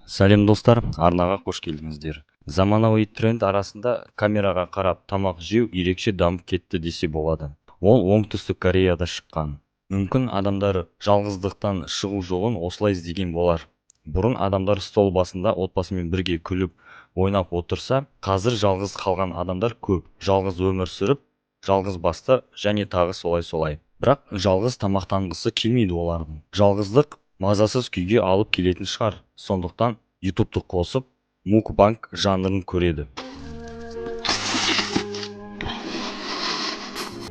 Сәлем, достар, арнаға қош келдіңіздер. Заманауи тренд арасында камераға қарап тамақ жеу ерекше дамып кетті десе болады. Ол Оңтүстік Кореяда шыққан. Мүмкін, адамдар жалғыздықтан шығу жолын осылай іздеген болар. Бұрын адамдар стол басында отбасымен бірге күліп, ойнап отырса, қазір жалғыз қалған адамдар көп. Жалғыз өмір сүріп, жалғыз басты және тағы солай-солай. Бірақ жалғыз тамақтанғысы келмейді олардың. Жалғыздық мазасыз күйге алып келетін шығар. Сондықтан Ютубты қосып, мукбанг жанрын көреді.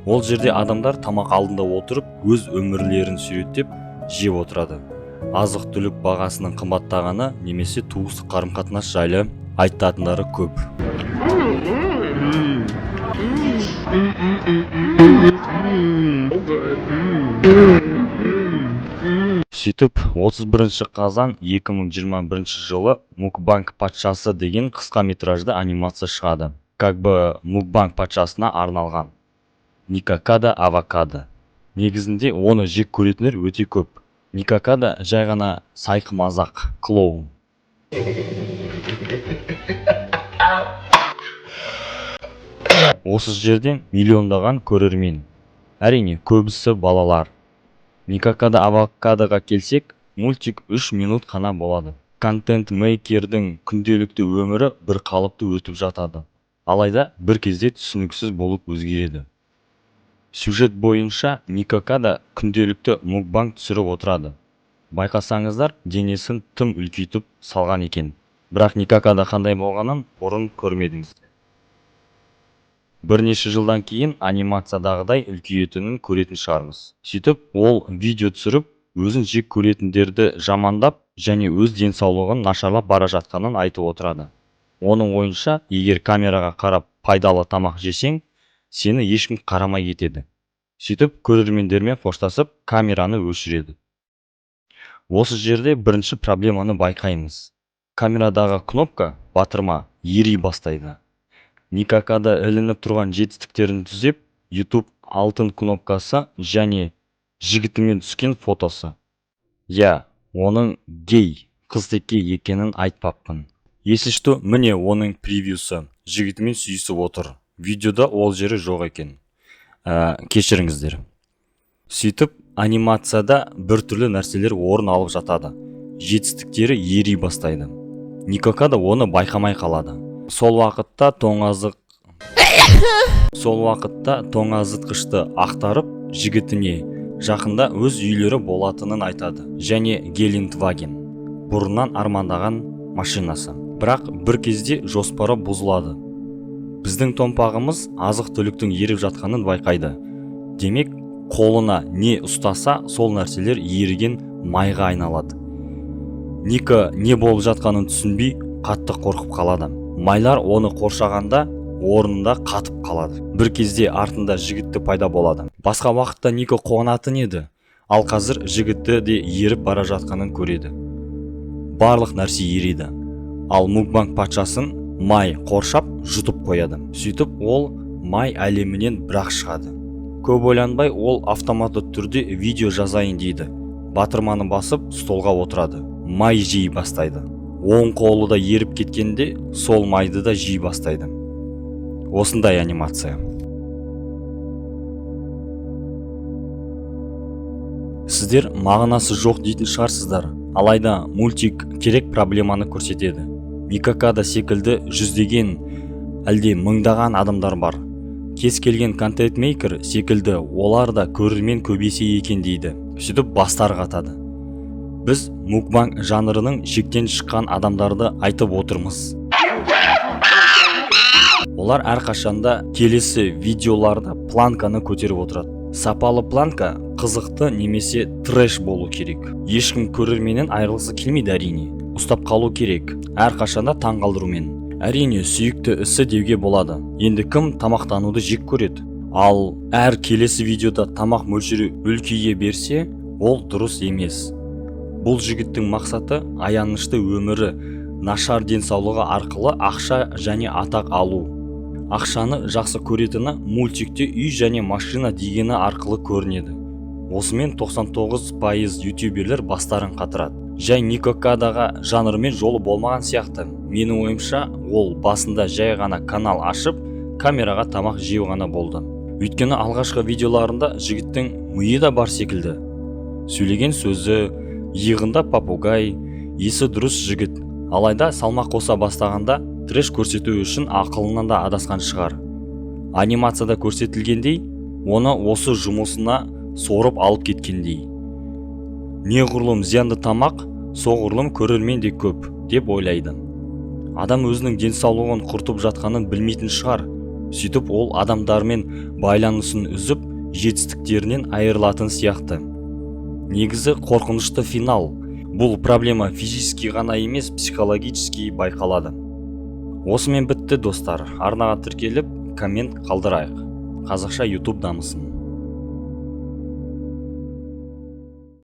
Ол жерде адамдар тамақ алдында отырып, өз өмірлерін суреттеп, жеп отырады. Азық-түлік бағасының қымбаттағаны немесе туыстық қарым-қатынас жайлы айтатындары көп. Сөйтіп, 31 қазан 2021 жылы «Мукбанг патшасы» деген қысқа метражды анимация шығады. Как бы мукбанг патшасына арналған. Никокадо Авокадо. Негізінде оны жек көретіндер өте көп. Никокадо жай ғана сайқымазақ, клоун. Осы жерден миллиондаған көрермен. Әрине, көбісі балалар. Никокадо Авокадоға келсек, мультик 3 минут қана болады. Контент-мейкердің күнделікті өмірі бір қалыпты өтіп жатады. Алайда бір кезде түсініксіз болып өзгереді. Сюжет бойынша Никокадо күнделікті мукбанг түсіріп отырады. Байқасаңыздар, денесін тым үлкейтіп салған екен. Бірақ Никокадо қандай болғанын бұрын көрмедіңіздер. Бірнеше жылдан кейін анимациядағыдай үлкейетінін көретін шығармыз. Сөйтіп, ол видео түсіріп, өзін жек көретіндерді жамандап және өз денсаулығын нашарлап бара жатқанын айтып отырады. Оның ойынша, егер камераға қарап пайдалы тамақ жесең, сені ешкім қарамай кетеді. Сөйтіп, көрермендермен қоштасып, камераны өшіреді. Осы жерде бірінші проблеманы байқаймыз. Камерадағы кнопка, батырма ери бастайды. Никокадо ілініп тұрған жетістіктерін түзеп, YouTube алтын кнопкасы және жігітімен түскен фотосы. Иә, оның гей, қызтеке екенін айтпаппын. Если что, міне оның превьюсы. Жігітімен сүйісіп отыр. Видеода ол жері жоқ екен. Кешіріңіздер. Сөйтіп, анимацияда біртүрлі нәрселер орын алып жатады. Жетістіктері ери бастайды. Никокадо оны байқамай қалады. Сол уақытта тоңазытқышты ақтарып, жігітіне жақында өз үйлері болатынын айтады және Гелендваген, бұрыннан армандаған машинасы. Бірақ бір кезде жоспары бұзылады. Біздің томпағымыз азық-түліктің еріп жатқанын байқайды. Демек, қолына не ұстаса, сол нәрселер еріген майға айналады. Ника не болып жатқанын түсінбей, қатты қорқып қалады. Майлар оны қоршағанда, орнында қатып қалады. Бір кезде артында жігітті пайда болады. Басқа уақытта Ника қуанатын еді, ал қазір жігітті де еріп бара жатқанын көреді. Барлық нәрсе ериді. Ал мукбанг патшасын май қоршап, жұтып қояды. Сөйтіп, ол май әлемінен бірақ шығады. Көп ойланбай, ол автоматты түрде видео жазайын дейді. Батырманы басып, столға отырады. Май жей бастайды. Оң қолы да еріп кеткенде, сол майды да жей бастайды. Осындай анимация. Сіздер мағынасы жоқ дейтін шығарсыздар. Алайда мультик керек проблеманы көрсетеді. Никокадо секілді жүздеген, әлде мыңдаған адамдар бар. Кез келген контент-мейкер секілді олар да көрермен көбейсе екен дейді. Сөйтіп, бастары қатады. Біз мукбанг жанрының шектен шыққан адамдарды айтып отырмыз. Олар әрқашанда келесі видеоларда планканы көтеріп отырады. Сапалы планка қызықты немесе трэш болу керек. Ешкім көрерменнен айырылғысы келмейді, әрине. Ұстап қалу керек. Әрқашанда таң қалдырумен. Әрине, сүйікті ісі деуге болады. Енді кім тамақтануды жек көреді? Ал әр келесі видеода тамақ мөлшері үлкейе берсе, ол дұрыс емес. Бұл жігіттің мақсаты аянышты өмірі, нашар денсаулығы арқылы ақша және атақ алу. Ақшаны жақсы көретіні мультикте үй және машина дегені арқылы көрінеді. Осымен 99% ютуберлер бастарын қатырады. Жай Никокадаға жанрымен жолы болмаған сияқты. Менің ойымша, ол басында жай ғана канал ашып, камераға тамақ жеу ғана болды. Өйткені алғашқы видеоларында жігіттің миы да бар секілді. Сөйлеген сөзі, иығында попугай, есі дұрыс жігіт. Алайда салмақ қоса бастағанда, трэш көрсету үшін ақылынан да адасқан шығар. Анимацияда көрсетілгендей, оны осы жұмысына сорып алып кеткендей. Неғұрлым зиянды тамақ, соғұрлым көрермен де көп деп ойлайды. Адам өзінің денсаулығын құртып жатқанын білмейтін шығар. Сөйтіп, ол адамдармен байланысын үзіп, жетістіктерінен айырылатын сияқты. Негізі, қорқынышты финал. Бұл проблема физически ғана емес, психологически байқалады. Осымен бітті, достар. Арнаға тіркеліп, коммент қалдырайық. Қазақша YouTube дамысын.